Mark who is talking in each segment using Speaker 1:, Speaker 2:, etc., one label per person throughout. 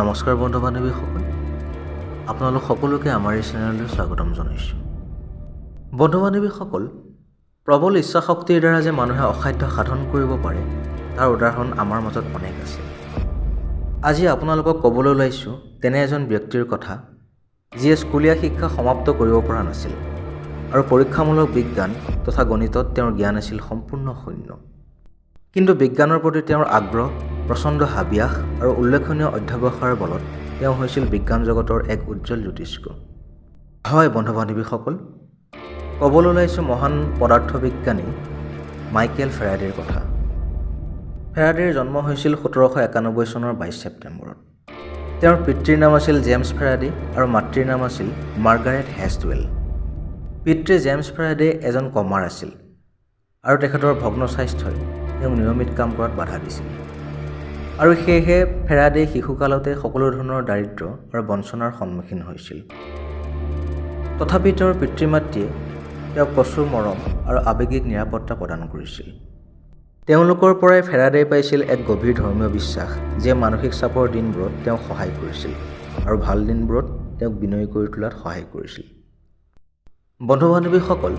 Speaker 1: নমস্কাৰ বন্ধু বান্ধৱীসকল, আপোনালোক সকলোকে আমাৰ এই চেনেললৈ স্বাগতম জনাইছোঁ। বন্ধু বান্ধৱীসকল, প্ৰবল ইচ্ছাশক্তিৰ দ্বাৰা যে মানুহে অসাধ্য সাধন কৰিব পাৰে, তাৰ উদাহৰণ আমাৰ মাজত অনেক আছে। আজি আপোনালোকক ক'বলৈ ওলাইছোঁ তেনে এজন ব্যক্তিৰ কথা, যিয়ে স্কুলীয়া শিক্ষা সমাপ্ত কৰিব পৰা নাছিল আৰু পৰীক্ষামূলক বিজ্ঞান তথা গণিতত তেওঁৰ জ্ঞান আছিল সম্পূৰ্ণ শূন্য। কিন্তু বিজ্ঞানৰ প্ৰতি তেওঁৰ আগ্ৰহ, প্ৰচণ্ড হাবিয়াস আৰু উল্লেখনীয় অধ্যৱসায়ৰ বলত তেওঁ হৈছিল বিজ্ঞান জগতৰ এক উজ্জ্বল জ্যোতিষ্ক। হয় বন্ধু বান্ধৱীসকল, ক'বলৈ ওলাইছোঁ মহান পদাৰ্থ বিজ্ঞানী মাইকেল ফেৰাডেৰ কথা। ফেৰাডেৰ জন্ম হৈছিল 1791 চনৰ 22 ছেপ্টেম্বৰত। তেওঁৰ পিতৃৰ নাম আছিল জেমছ ফেৰাডে আৰু মাতৃৰ নাম আছিল মাৰ্গাৰেট হেষ্টৱেল। পিতৃ জেমছ ফেৰাডে এজন কমাৰ আছিল আৰু তেখেতৰ ভগ্ন স্বাস্থ্যই তেওঁক নিয়মিত কাম কৰাত বাধা দিছিল আৰু সেয়েহে ফেৰাডে শিশুকালতে সকলো ধৰণৰ দাৰিদ্ৰ্য আৰু বঞ্চনাৰ সন্মুখীন হৈছিল। তথাপি তেওঁৰ পিতৃ মাতৃয়ে তেওঁক প্ৰচুৰ মৰম আৰু আৱেগিক নিৰাপত্তা প্ৰদান কৰিছিল। তেওঁলোকৰ পৰাই ফেৰাডে পাইছিল এক গভীৰ ধৰ্মীয় বিশ্বাস, যিয়ে মানসিক চাপৰ দিনবোৰত তেওঁক সহায় কৰিছিল আৰু ভাল দিনবোৰত তেওঁক বিনয়ী কৰি তোলাত সহায় কৰিছিল। বন্ধু বান্ধৱীসকল,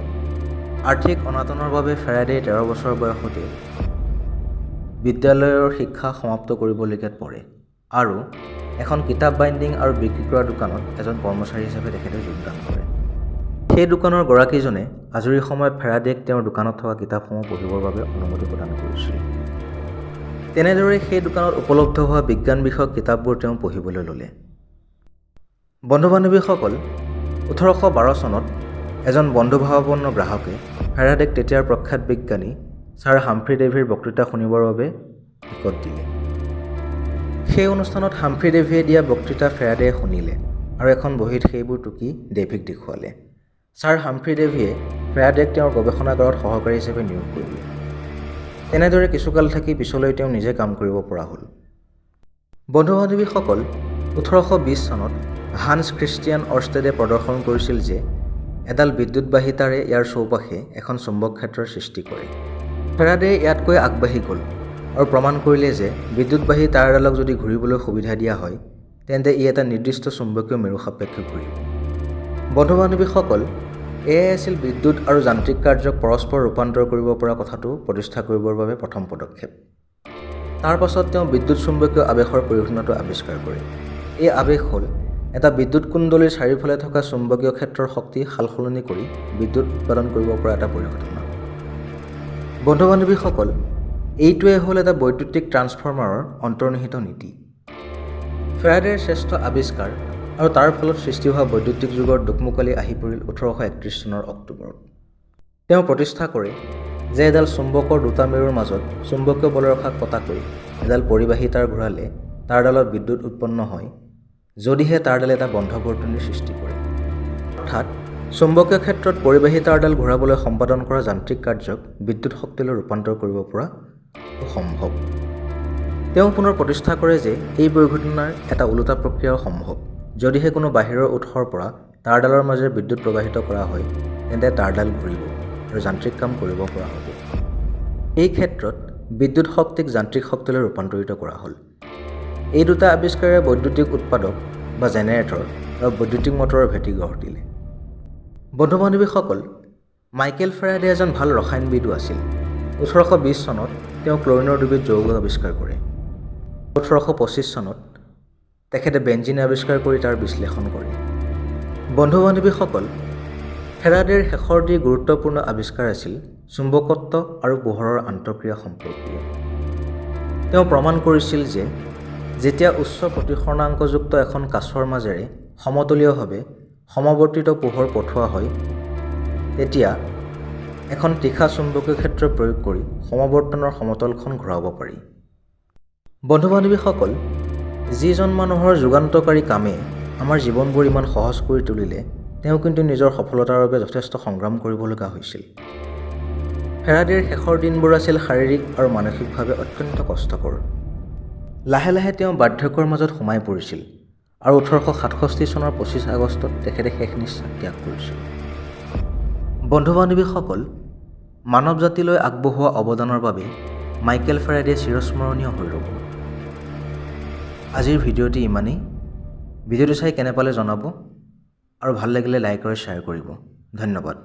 Speaker 1: আৰ্থিক অনাটনৰ বাবে ফেৰাডে 13 বছৰ বয়সতে বিদ্যালয়ৰ শিক্ষা সমাপ্ত কৰিবলগীয়াত পৰে আৰু এখন কিতাপ বাইণ্ডিং আৰু বিক্ৰী কৰা দোকানত এজন কৰ্মচাৰী হিচাপে তেখেতে যোগদান কৰে। সেই দোকানৰ গৰাকীজনে আজৰি সময়ত ফেৰাডেক তেওঁৰ দোকানত থকা কিতাপসমূহ পঢ়িবৰ বাবে অনুমতি প্ৰদান কৰিছিল। তেনেদৰে সেই দোকানত উপলব্ধ হোৱা বিজ্ঞান বিষয়ক কিতাপবোৰ তেওঁ পঢ়িবলৈ ল'লে। বন্ধু বান্ধৱীসকল, 1812 চনত এজন বন্ধুভাৱাপন্ন গ্ৰাহকে ফেৰাডেক তেতিয়াৰ প্ৰখ্যাত বিজ্ঞানী ছাৰ হামফ্ৰি ডেভিৰ বক্তৃতা শুনিবৰ বাবে টিকট দিলে। সেই অনুষ্ঠানত হামফ্ৰি ডেভিয়ে দিয়া বক্তৃতা ফেৰাডেয়ে শুনিলে আৰু এখন বহীত সেইবোৰ টুকি ডেভিক দেখুৱালে। ছাৰ হামফ্ৰি ডেভিয়ে ফেৰাডেক তেওঁৰ গৱেষণাগাৰত সহকাৰী হিচাপে নিয়োগ কৰিলে। তেনেদৰে কিছুকাল থাকি পিছলৈ তেওঁ নিজে কাম কৰিব পৰা হ'ল। বন্ধু বান্ধৱীসকল, 1820 চনত হান্স খ্ৰীষ্টিয়ান অৰ্ষ্টেডে প্ৰদৰ্শন কৰিছিল যে এডাল বিদ্যুৎবাহী তাঁৰে ইয়াৰ চৌপাশে এখন চুম্বক ক্ষেত্ৰৰ সৃষ্টি কৰে। ফেৰাডে ইয়াতকৈ আগবাঢ়ি গ'ল আৰু প্ৰমাণ কৰিলে যে বিদ্যুৎবাহী তাঁৰডালক যদি ঘূৰিবলৈ সুবিধা দিয়া হয়, তেন্তে ই এটা নিৰ্দিষ্ট চুম্বকীয় মেৰু সাপেক্ষে ঘূৰিব। বন্ধু বান্ধৱীসকল, এয়াই আছিল বিদ্যুৎ আৰু যান্ত্ৰিক কাৰ্যক পৰস্পৰ ৰূপান্তৰ কৰিব পৰা কথাটো প্ৰতিষ্ঠা কৰিবৰ বাবে প্ৰথম পদক্ষেপ। তাৰ পাছত তেওঁ বিদ্যুৎ চুম্বকীয় আৱেশৰ পৰিঘটনাটো আৱিষ্কাৰ কৰে। এই আৱেশ হ'ল এটা বিদ্যুৎ কুণ্ডলীৰ চাৰিওফালে থকা চুম্বকীয় ক্ষেত্ৰৰ শক্তি সালসলনি কৰি বিদ্যুৎ উৎপাদন কৰিব পৰা এটা পৰিঘটনা। বন্ধু বান্ধৱীসকল, এইটোৱে হ'ল এটা বৈদ্যুতিক ট্ৰান্সফৰ্মাৰৰ অন্তৰ্নিহিত নীতি। ফেৰাডেৰ শ্ৰেষ্ঠ আৱিষ্কাৰ আৰু তাৰ ফলত সৃষ্টি হোৱা বৈদ্যুতিক যুগৰ দোকমোকালি আহি পৰিল 1831 চনৰ অক্টোবৰত। তেওঁ প্ৰতিষ্ঠা কৰে যে এডাল চুম্বকৰ দুটা মেৰুৰ মাজত চুম্বকীয় বলৰেখাক কটাকৈ এডাল পৰিবাহী তাঁৰ ঘূৰালে তাঁৰডালত বিদ্যুৎ উৎপন্ন হয়, যদিহে তাঁৰডালে এটা বন্ধ বৰ্তনীৰ সৃষ্টি কৰে। অৰ্থাৎ চুম্বকীয় ক্ষেত্ৰত পৰিবাহী তাঁৰডাল ঘূৰাবলৈ সম্পাদন কৰা যান্ত্ৰিক কাৰ্যক বিদ্যুৎ শক্তিলৈ ৰূপান্তৰ কৰিব পৰা সম্ভৱ। তেওঁ পুনৰ প্ৰতিষ্ঠা কৰে যে এই পৰিঘটনাৰ এটা ওলোটা প্ৰক্ৰিয়াও সম্ভৱ। যদিহে কোনো বাহিৰৰ উৎসৰ পৰা তাঁৰডালৰ মাজেৰে বিদ্যুৎ প্ৰবাহিত কৰা হয়, তেন্তে তাঁৰডাল ঘূৰিব আৰু যান্ত্ৰিক কাম কৰিব পৰা হ'ব। এই ক্ষেত্ৰত বিদ্যুৎ শক্তিক যান্ত্ৰিক শক্তিলৈ ৰূপান্তৰিত কৰা হ'ল। এই দুটা আৱিষ্কাৰে বৈদ্যুতিক উৎপাদক বা জেনেৰেটৰ আৰু বৈদ্যুতিক মটৰৰ ভেটি গঢ় দিলে। বন্ধু বান্ধৱীসকল, মাইকেল ফেৰাডে এজন ভাল ৰসায়নবিদো আছিল। 1820 চনত তেওঁ ক্লৰিনৰ দুবিধ যৌগ আৱিষ্কাৰ কৰে। 1825 চনত তেখেতে বেঞ্জিন আৱিষ্কাৰ কৰি তাৰ বিশ্লেষণ কৰে। বন্ধু বান্ধৱীসকল, ফেৰাডেৰ শেষৰ দি গুৰুত্বপূৰ্ণ আৱিষ্কাৰ আছিল চুম্বকত্ব আৰু পোহৰৰ আন্তঃক্ৰিয়া সম্পৰ্কীয়। তেওঁ প্ৰমাণ কৰিছিল যে যেতিয়া উচ্চ প্ৰতিসৰণাংকযুক্ত এখন কাঁচৰ মাজেৰে সমতলীয়ভাৱে সমৱৰ্তিত পোহৰ পঠোৱা হয়, তেতিয়া এখন তীখা চুম্বকীয় ক্ষেত্ৰ প্ৰয়োগ কৰি সমৱৰ্তনৰ সমতলখন ঘূৰাব পাৰি। বন্ধু বান্ধৱীসকল, যিজন মানুহৰ যুগান্তকাৰী কামে আমাৰ জীৱনবোৰ ইমান সহজ কৰি তুলিলে, তেওঁ কিন্তু নিজৰ সফলতাৰ বাবে যথেষ্ট সংগ্ৰাম কৰিব লগা হৈছিল। ফেৰাডেৰ শেষৰ দিনবোৰ আছিল শাৰীৰিক আৰু মানসিকভাৱে অত্যন্ত কষ্টকৰ। লাহে লাহে তেওঁ বাৰ্ধক্যৰ মাজত সোমাই পৰিছিল আৰু 1867 চনৰ 25 আগষ্টত তেখেতে শেষ নিশ্বাস ত্যাগ কৰিছিল। বন্ধু বান্ধৱীসকল, মানৱ জাতিলৈ আগবঢ়োৱা অৱদানৰ বাবে মাইকেল ফেৰাডে চিৰস্মৰণীয় হৈ ৰ'ব। আজিৰ ভিডিঅ'টি ইমানেই। ভিডিঅ'টো চাই কেনে পালে জনাব আৰু ভাল লাগিলে লাইক আৰু শ্বেয়াৰ কৰিব। ধন্যবাদ।